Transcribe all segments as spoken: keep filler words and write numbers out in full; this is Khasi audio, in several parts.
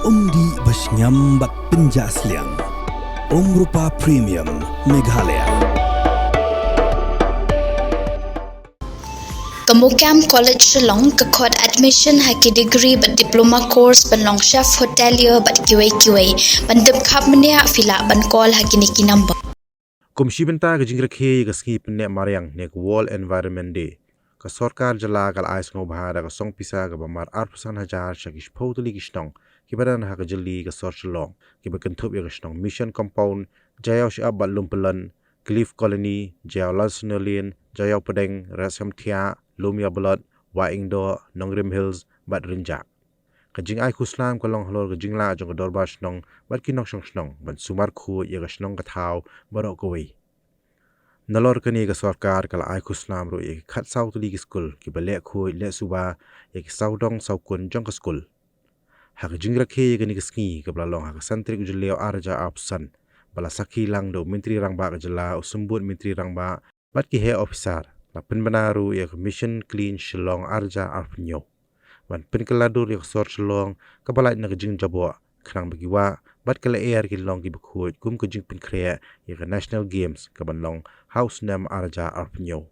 Umdih ba shngiam bad pynjah sliang. Umrupa Premium Meghalaya. Ka MOKAM College Shillong ka khot admission ha ki degree bad diploma course ban long chef hotelier bad kiwei kiwei. Ban tip khapmynniah phi lah ban call ha kine ki number. Kum shi bynta ka jingrakhe ïa ka sngi pynneh mariang ne ka World Environment Day, ka sorkar jylla ka la ai sngewbha da ka song pisa kaba mar arphew san hajar sha ki shiphew tylli ki shnong kiba don ha ka jylli ka sor Shillong, kiba kynthup ïa ka shnong Mission Compound, Jaiaw Shyiap bad Lumpyllon, Cliff Colony, Jaiaw Lalsiniang Lane, Jaiaw Pdeng, Rasiamthiah, Lumïablot, Wahingdoh, Nongrim Hills bad Rynjah. Ka jingai khuslai ka long halor ka jinglah jong ka dorbar shnong bad ki nongshong shnong ban sumar khuid ïa ka shnong ka thaw baroh kawei. Nalor kane ka sorkar ka la ai khuslai ruh ïa ki khatsaw tylli ki skul kiba leh khuid leh suba ïa ki sawdong sawkun jong ka skul. Ha ka jingrakhe ïa kane ka sngi kaba la long ha ka san tarik u Jylliew arhajar arphew san, ba la sakhi lang da u Myntri Rangbah ka jylla, u Symbud Myntri Rangbah bad ki heh ophisar, la pynbna ruh ïa ka Mission Clean Shillong arhajar arphew hynñiew ban pynkylla dur ïa ka sor Shillong kaba lait na ka jingjaboh, khnang ba ki wah bad ka lyer kin long kiba khuid kum ka jingpynkhreh ïa ka National Games kaban long ha u snem arhajar arphew hynñiew.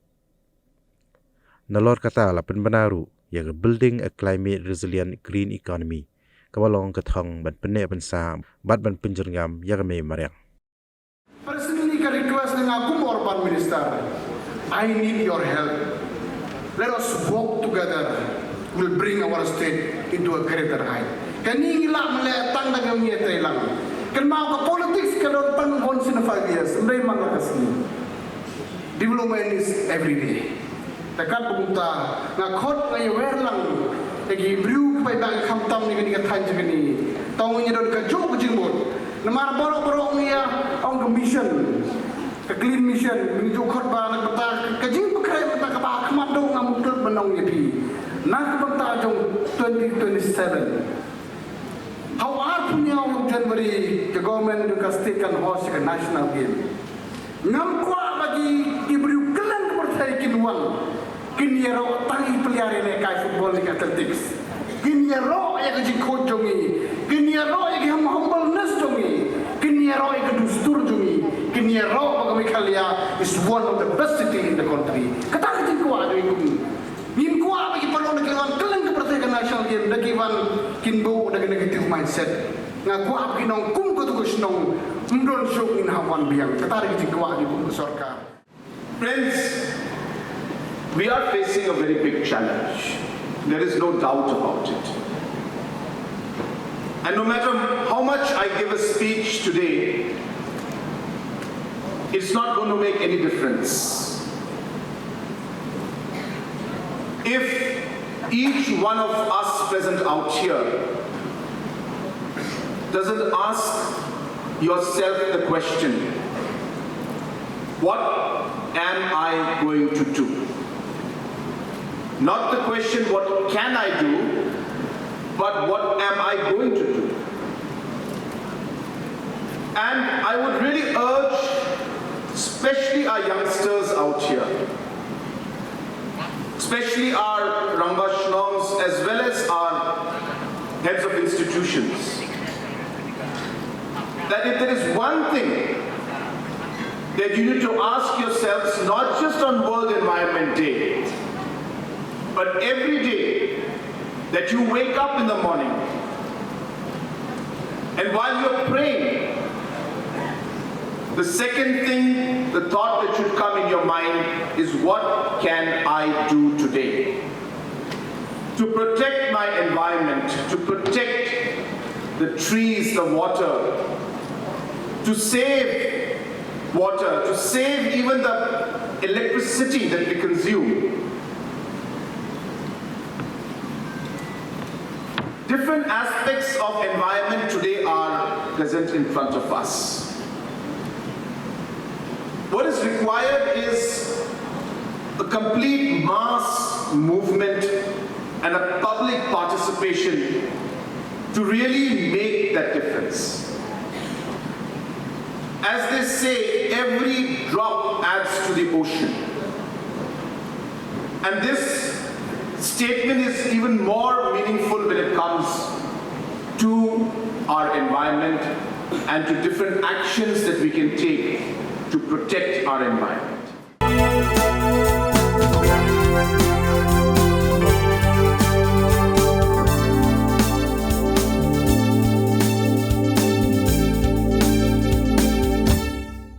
Nalor kata la pynbna ruh ïa ka Building a Climate Resilient Green Economy, kaba long ka thong ban pynneh pynsah bad ban pynjyrngam ïa ka mei mariang. Personally, ka request na nga kum urban minister, I need your help. Let us work together. We'll bring our state into a greater height. Kane ngi lah ban leh tang da ka ngi trei lang. Kynmaw, ka politics ka don tang once in a five years. Ym dei man la ka sngi. Development is every day. Te katba kumta nga khot, nga ïawer lang ïa ki briew kiba ïa ka kham tam ïa kane ka thaiñ jong ngi. Tang ngi don kajuh ka jingmut. Namar baroh baroh ngi ïa ong ka mission, ka clean mission, ngi ju khot ba na ka bynta ka jingpynkhreh, bynta kaba ha khmat, to ngam mutlut ban ong ïa phi, na ka bynta jong twenty twenty-seven, ha u arphew hynñiew January ka government jong ka state kan host ïa ka national game. Ngam kwah ba ki, ki briew kylleng ka pyrthei kin wan, kin ïaroh tang ïa ki player ïalehkai football ne ka athletics. Kin ïaroh ïa ka jingkhuid jong ngi, kin ïaroh ïa ka hum-, humbleness jong ngi, kin ïaroh ïa ka dustur jong ngi, kin ïaroh ba ka Meghalaya is one of the best city in the country. Kata ka jingkwah jong ngi kum. Ngim kwah ba ki paralok na ki wan kylleng ka pyrthei ka national game da ki wan kin buh da ka negative mindset. Nga kwah ba ki nong kum katu ka shnong, ym don shuh ngin hap wan biang. Kata ka jingkwah jong ngi kum ka sorkar. Friends, we are facing a very big challenge. There is no doubt about it. And no matter how much I give a speech today, it's not going to make any difference if each one of us present out here doesn't ask yourself the question, "What am I going to do?" Not the question, "What can I do?" but, "What am I going to do?" And I would really urge, especially our youngsters out here, especially our Rangbah Shnongs as well as our heads of institutions, that if there is one thing that you need to ask yourselves, not just on World Environment Day, but every day that you wake up in the morning, and while you're praying, the second thing, the thought that should come in your mind is, "What can I do today to protect my environment, to protect the trees, the water, to save water, to save even the electricity that we consume?" Different aspects of environment today are present in front of us. What is required is a complete mass movement and a public participation to really make that difference. As they say, every drop adds to the ocean. And this statement is even more meaningful when it comes to our environment and to different actions that we can take to protect our environment.